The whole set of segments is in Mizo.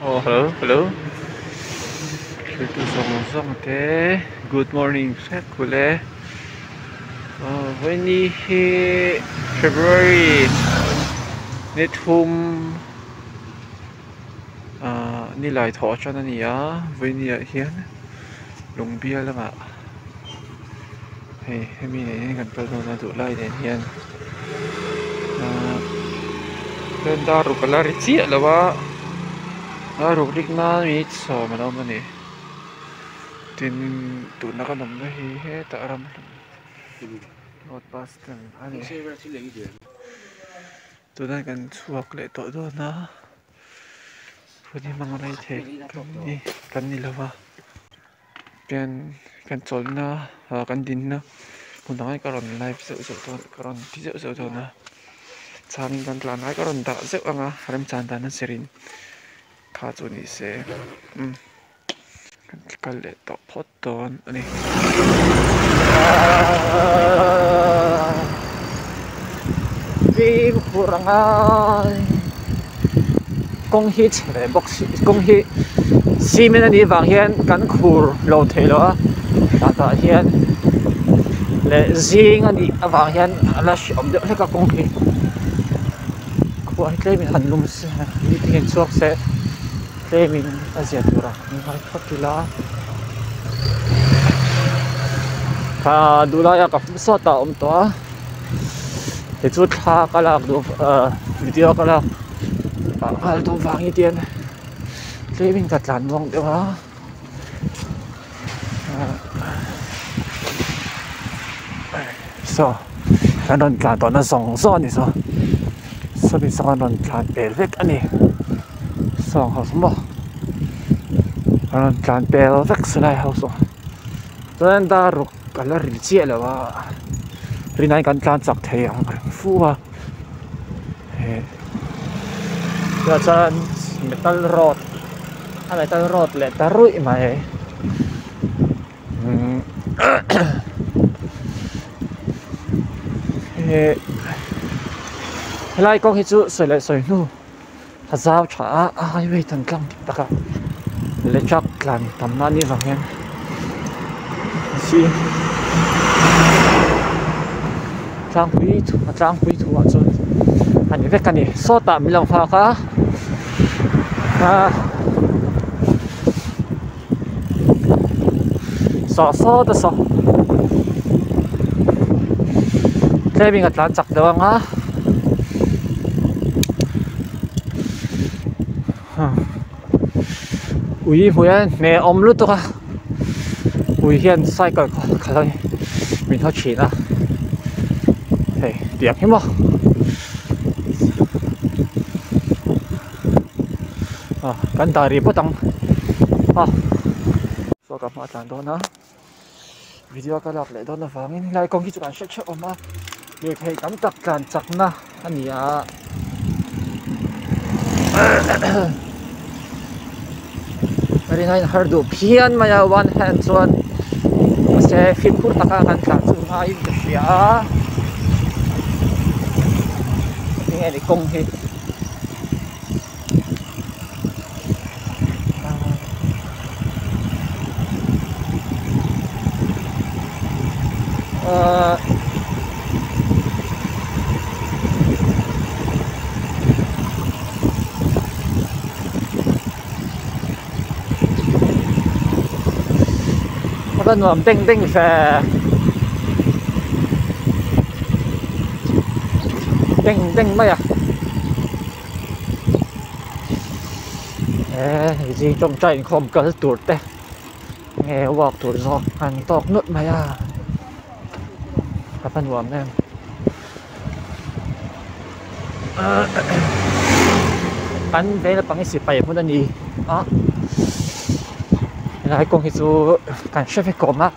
Aw hello hello thiltu zawng zawng te good morning hrep khul e aw vawiini hi february ni thum ahh nilai thawh atang a ni a vawiini ah hian lungbial lamah hei hemi nen hian kan kal dawn a duh lai nen hian ahh chuan dar ruk a la ri chiah lo a dar ruk rik nan minute sawm a lo awm a ni tin tuna kan awmna hi hetah ram road bus stand a ni tuna kan chhuak leh tawh dawn a hun hi hmang rei thei kan ni kan ni lo va. Pen kan chawlhna ah kan dinna hmun dang hi ka rawn live zeuh zeuh dawn ka rawn ti zeuh zeuh dawn a chhangin kan tlan lai ka rawn dah zeuh ang a remchan dan a zirin kha chu ni se umm kan kal leh tawh phawt dawn a ni. Fimkhur a ngai kawng hi chhe ve bawk si kawng hi cement a nih vang hian kan khur lo theih loh a tah tah hian leh zing a nih avang hian a la hreawm deuh hlek a kawng hi khua hi tlem in han lum se meeting in chhuak se tlem in a zia tur a ngai phawt ila kha duh lai a ka sawt ah a awm tawh a tichu thla ka lak duh ahh video ka lak pah nghal duh vang hi tian tlem in ka tlan muang deuh a saw kan rawn tlan tawh na zawng zawng a ni saw sawmi saw an rawn tlan pel vek a ni sawng ho saw maw an rawn tlan pel vek silai ho saw chuan dar ruk ka la ri chiah lo a rinai kan tlan chak thei ang reng fu a he tah chuan metal rod a metal rod leh ta ruih mai umm he helai kawng hi chu sawi leh sawi hnu a zau tha a a highway tan tlang dik tak a leh truck tlan tam na anih vang hian si tlangpui a tlangpui thu ah chuan a ni vek a ni sawtah min lo nghak a ah saw sawt a saw tlem in a tlan chak deuh ang a ui hmuh hian hne awm lutuk a ui hian cycle khalh a min haw thin a hei tiang hi maw. Ah kan dah rih phawt ang a saw ka hma tlan dawn a video ka lak leh dawn avangin helai kawng hi chu kan hre theuh awm a lirthei tam tak tlan chakna a ni a rinaiin har duh phian mai a one hand chuan mahse fimkhur taka kan tlan chu ngaiin ka hria a enge ni kawng hi. A va nuam deng deng ve deng deng mai a eh zing tawngtai inkhawm kal tur te nge walk tur zawk an tawk nawlh mai a a va nuam em. Kan veng lampang hi sipai hmun a ni a helai kawng hi chu kan hre vek awm a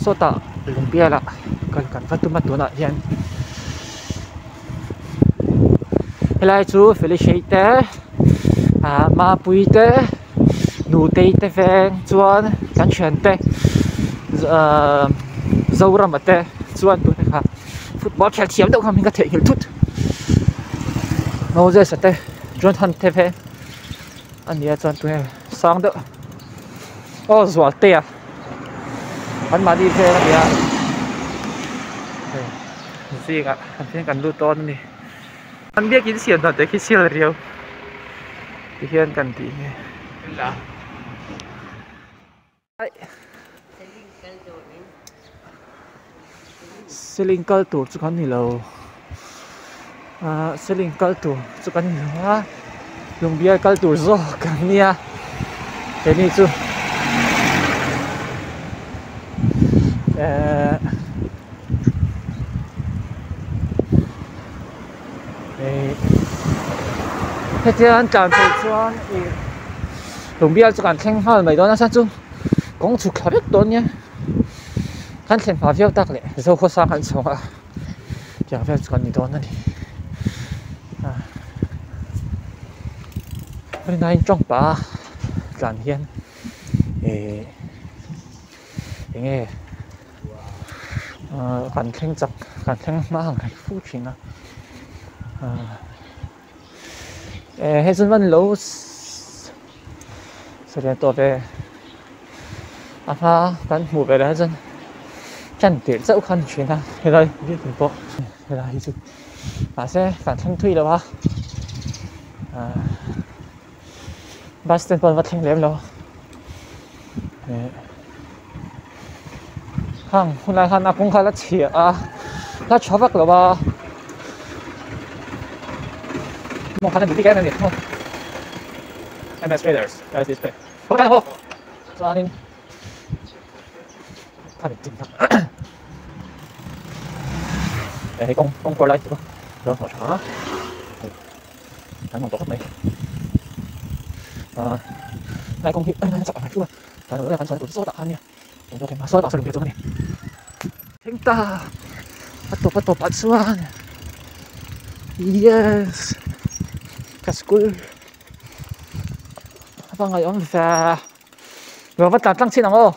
sawtah lungbial ah kal kan va tum a tunah hian helai chu Felicia te ah Mapui te Nutei te veng chuan kan thiante ahh Zorama te chuan tuna kha. Football khel thiam deuh kha hming ka theihnghilh thut Moses-a te Jonathan te ve A nia chuan tunge sang deuh aw Zualtea an mahni vel a nia hei zingah kan thleng kan lut dawn a ni an biakin siam dan te khi sial riau ti hian kan tih nge. Seling kal tur chu kan ni lo ahh seling kal tur chu kan ni lo a lungbial kal tur zawk kan nia keini chu ehh hetia an tlan phei chuan ih lungbial chu kan thleng nghal mai dawn a chuan chu kawng chhuk thla vek dawn nia kan thlen hma viau tak leh Zokhawsa kan chhawng a tiang vel chu kan ni dawn a ni rinaiin tawng pah a tlan hian ih eng nge. Ahh kan thleng chak kan thleng hma ang reng fu thin a ahh eh hei chuan an lo sawifiah tawh ve a hma kan hmuh ve lai chuan tan tirh chauh kha a ni thin a helai biakin pawh helai hi chu mahse kan thleng thui lo a ahh bus stand pawh an va thleng lem lo eh. Khang hunlai khan a kawng kha la chhia a la tha vak lo a maw khan a duh bik em em a ni maw M_S traders price display chuanin khami tin kha hei kawng kawng kawr lai chu lo hnawh tha a kan hmu tawh khawp mai ah helai kawng hi a chak ang reng a. Thleng ta a tawp a tawp ah chuan yes ka school a va ngaihawm ve lo va tlan tlang chin ang aw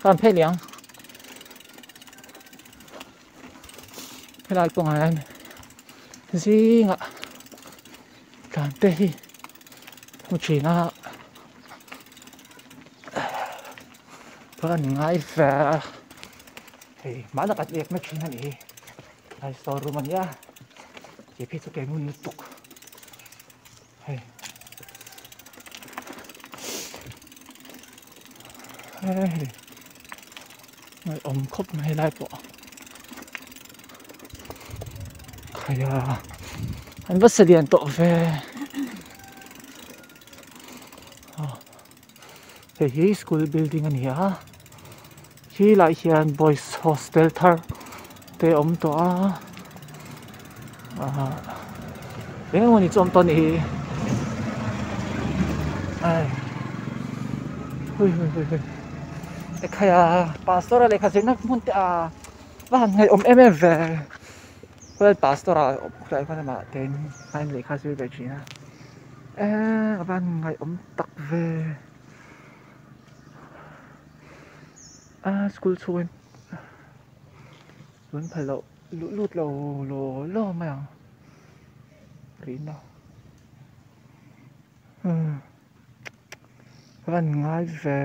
ka rawn phei leh ang helai kawngah hian zingah tlan te hi hmu thin a. Ka ni ngai ve a hei hmanah kan ek na thin a nih hi helai store room a nia tih phei chu ke ngun lutuk hei hei ngaihawm khawp mai helai pawh khaia an va sa lian tawh ve. Hei hi school building a ni a khi lai hian boys hostel thar te a awm tawh a ahh eng emawni chu a awm tawh a nih hi ai hui hui hui hui ekhai a pastor a lehkha zirna hmun te a va han ngaihawm em em ve khual pastor a khulai khuan amah te in a lehkha zir ve thin a. Eee a van ngaihawm tak ve a school chhung in tun phal loh luh lut lo law law mai ang rihna umm a van ngai ve.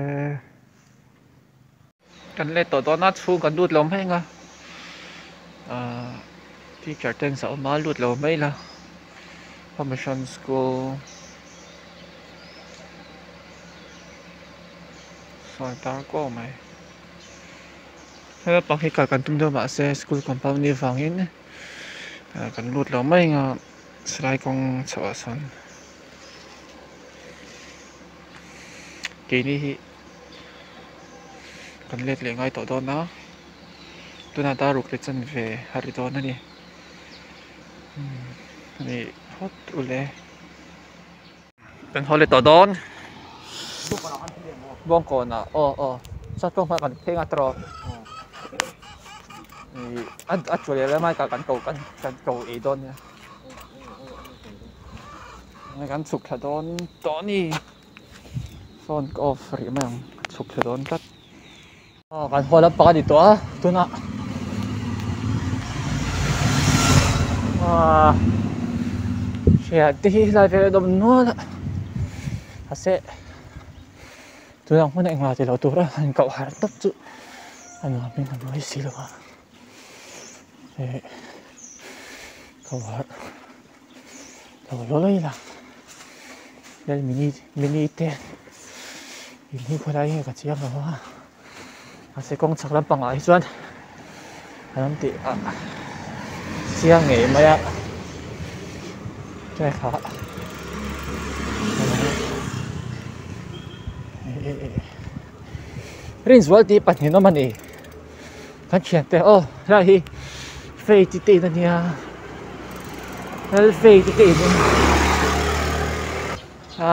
Kan let tawh dawn a chhung kan lut lo mai ang a ahh teacher ten sa awm a lut lo mai la mission school sawi tar kuau mai helai pang hi kal kan tum deuh mahse school compound ni vangin ah kan lut lo mai ang a silai kawng chhoh ah sawn keini hi. Kan let leh ngai tawh dawn a tunah dar ruk leh chanve a ri dawn a ni ani phawt ule kan haw leh tawh dawn bawngkawnah aw aw chuan kawng hmai kan thleng a tawh ih a chu leh lamah kan ko kan ko ei dawn nia kan chhuk thla dawn tawh a ni. Phone ka off rih mai ang chhuk thla dawn tlat. Aw kan haw lampang a ni tawh a tunah aaa hriat te hi helai vel a dawm nual a. Mahse tunah hmun engmah ti lo tura han koh harh tawp chu a nuam in a mawi si lo a eh koh harh lo law ila lel mini mini te in hi khawlai nge ka chiang lo a mahse kawng chhak lampangah hi chuan an awm tih ah chiang ngei mai a track ah Rinzual tih pahnih awm a ni kan thiante aw helai hi Faith te in a nia Lal Faith te in a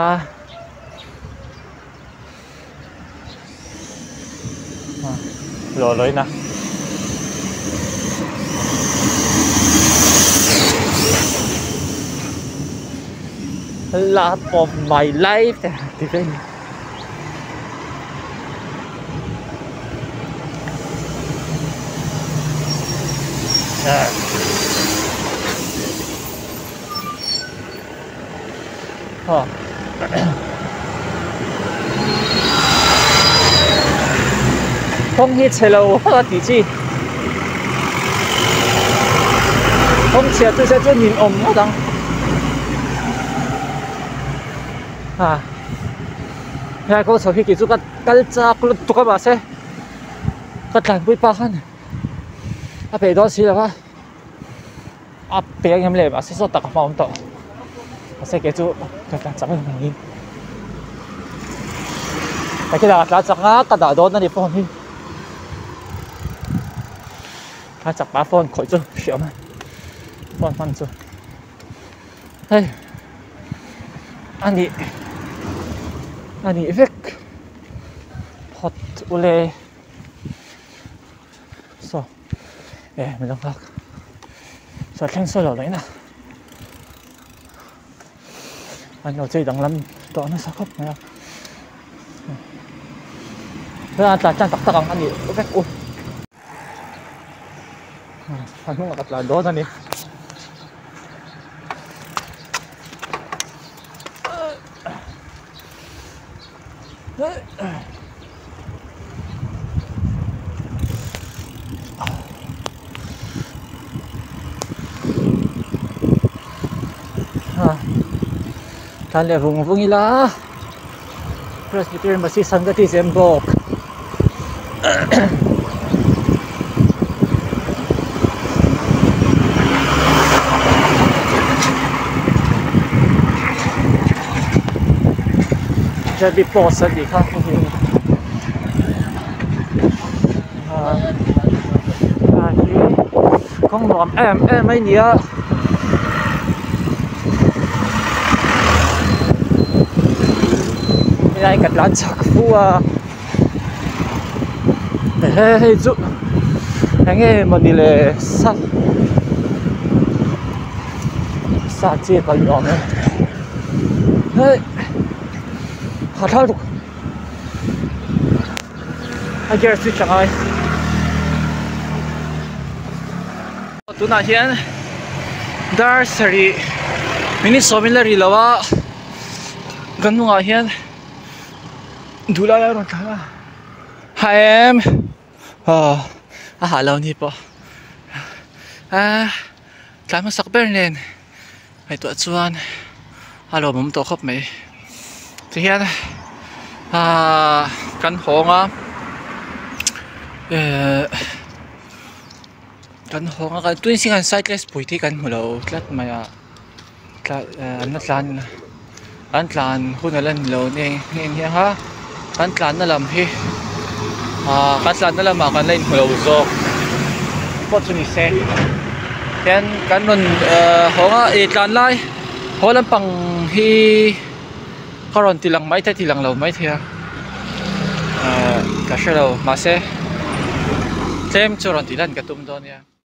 lawh lawih na love of my life te ti vel Kawng hi chhe lo vak a tih chi kawng chhia chu se chu nin awm ngawt ang a helai kawng chho hi kei chu ka kal chak lutuk a mahse ka tlanpui pa khan a peih dawn si lo va. A pe ang em le mahse saw tak a hma awm tawh mahse kei chu ka tlan chak em vangin ka thil ah tlan chak a ka dah dawn a ni phone hi tlan chak pah a phone khawih chu hriam a phone hman chu hei a nih a nih vek phawt ule. Saw eh min lo nghak saw thleng saw lo laih na an lo chei danglam tawh nasa khawp mai a chuan a tlan tlan tak tak ang a nih vek u a hnungah ka tlan dawn a ni. Tlan leh vung vung ila Presbyterian Baptist Sangati Zembawk Chevy post a tih kha kawng nuam em em mai nia helai ka tlan chak fu a ehe hei chu enge mawni le sa sa chi a kal ni awm e hei ha thal tuk a gear switch a ngai tunah hian dar sarih minute sawmin la ri lo a kan hnungah hian duh lai a rawn thlan a ha em aw a hah lo ni pawh ah tlai hmasak ber nen ngaihtuah chuan a lawmawm tawh khawp mai tihian ah kan hawng a eh kan hawng a tun zingah hian cyclist pui te hi kan hmu lo tlat mai a. An la tlan an tlan hun a la ni lo nge nge ni ang a kan tlanna lam hi ahh kan tlanna lamah kan la inhmu lo zawk pawh chu ni se hian kan rawn ahh hawng a ih tlan lai haw lampang hi ka rawn ti lang maithei ti lang lo maithei a ahh ka hre lo mahse tlem chu rawn tih lan ka tum dawn nia.